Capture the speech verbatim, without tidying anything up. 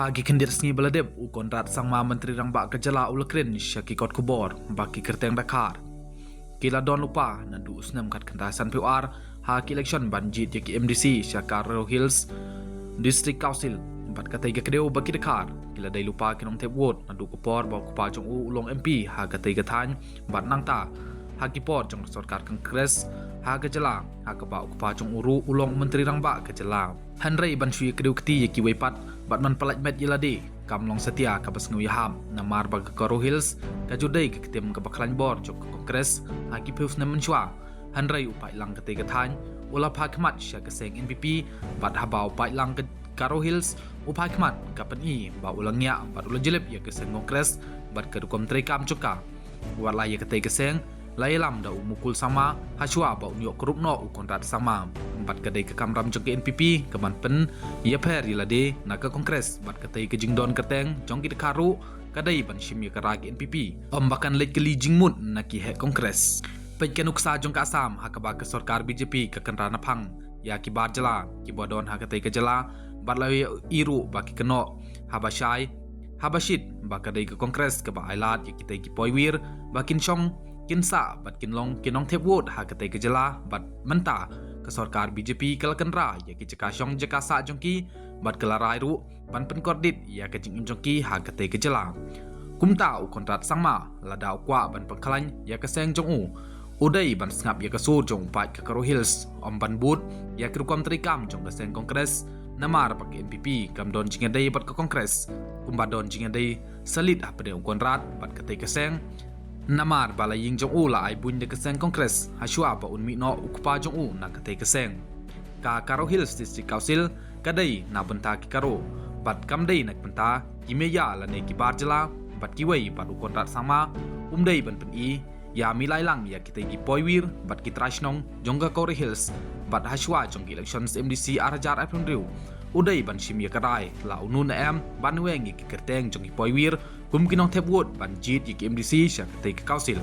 Ha ki khyndiat sngi ba la dep, u Conrad Sangma, Myntri Rangbah ka jylla, u la kren sha ki kot khubor ba ki kyrteng Dkhar ki la don lypa naduh u snem khatkhyndai sanphew ar ha ki election ban jied ïa ki M D C sha Garo Hills District Council. Bad katei ka kdew ba ki Dkhar ki la dei lypa ki nongthep vote naduh ka por ba u kpa jong u u long M P ha katei ka thaiñ, bad nangta ha ki por jong ka sorkar Congress ha ka jylla, ha kaba u kpa jong u ruh u long Myntri Rangbah ka jylla. Hynrei ban shu ïa kdew kti ïa kiwei pat bad ban pyllait met ïa lade kam long satia kaba sngew ïahap, namar ba ka Garo Hills ka ju dei ka ktien kaba khlaiñ bor jong ka Congress ha ki phew snem mynshuwa. Hynrei u paidlang katei ka thaiñ u la phai khmat sha ka seng N P P, bad haba u paidlang ka Garo Hills u phai khmat, ka pyni ba u la ngiah bad u la jlep ïa ka seng Congress bad ka rukom treikam jong ka. Wat la ïa katei ka seng la ïalam da u Mukul Sangma, hashwa ba un ïoh kurup noh u Conrad Sangma. Bad ka dei ka kamram jong ka N P P ka ban pynïapher ïa lade na ka Congress, bad katei ka jingdon kyrteng jong ki Dkhar ruh ka dei ban shim ïa ka rai ka N P P, ym ba kan leit kylli jingmut na ki heh Congress. Peit ka nuksa jong ka Assam ha kaba ka sorkar B J P ka kynra naphang ïa ki bar jylla kiba don ha katei ka jylla, bad la ïohi ruh ba ki kynnoh haba shai haba shit ba ka dei ka Congress kaba ai lad ïa kitei ki poiwir ba kin shong kin sah bad kin long ki nongthep vote ha katei ka jylla. Bad mynta ka sorkar B J P ka la kynra ïa ki jaka shong jaka sah jong ki, bad ka la rai ruh ban pynkordit ïa ka jingim jong ki ha katei ka jylla. Kumta u Conrad Sangma, lada u kwah ban pynkhlaiñ ïa ka seng jong u, u dei ban sngap ïa ka sur jong u paid ka Garo Hills, ym ban bud ïa ka rukom treikam jong ka seng Congress, namar ba ka N P P kam don jingïadei bad ka Congress, kumba don jingïadei salit hapdeng u Conrad bad katei ka seng. Namar ba la ïing jong u la ai buiñ da ka seng Congress hashwa ba un mih noh u kpa jong u na katei ka seng. Ka Garo Hills District Council ka dei na bynta ki Garo, bad kam dei na bynta ki meiya lane ki bar jylla bad kiwei. Bad u Conrad Sangma um dei ban pyni ïa mi lai lang ïa kitei ki poiwir bad ki trai shnong jong ka Garo Hills, bad hashwa jong ki election M D C ar hajar arphew hynriew u dei ban shim ïa ka rai la u nun em ban weng ïa ki kyrteng jong ki poiwir kum ki nongthep vote ban jied ïa ki M D C sha katei ka Council.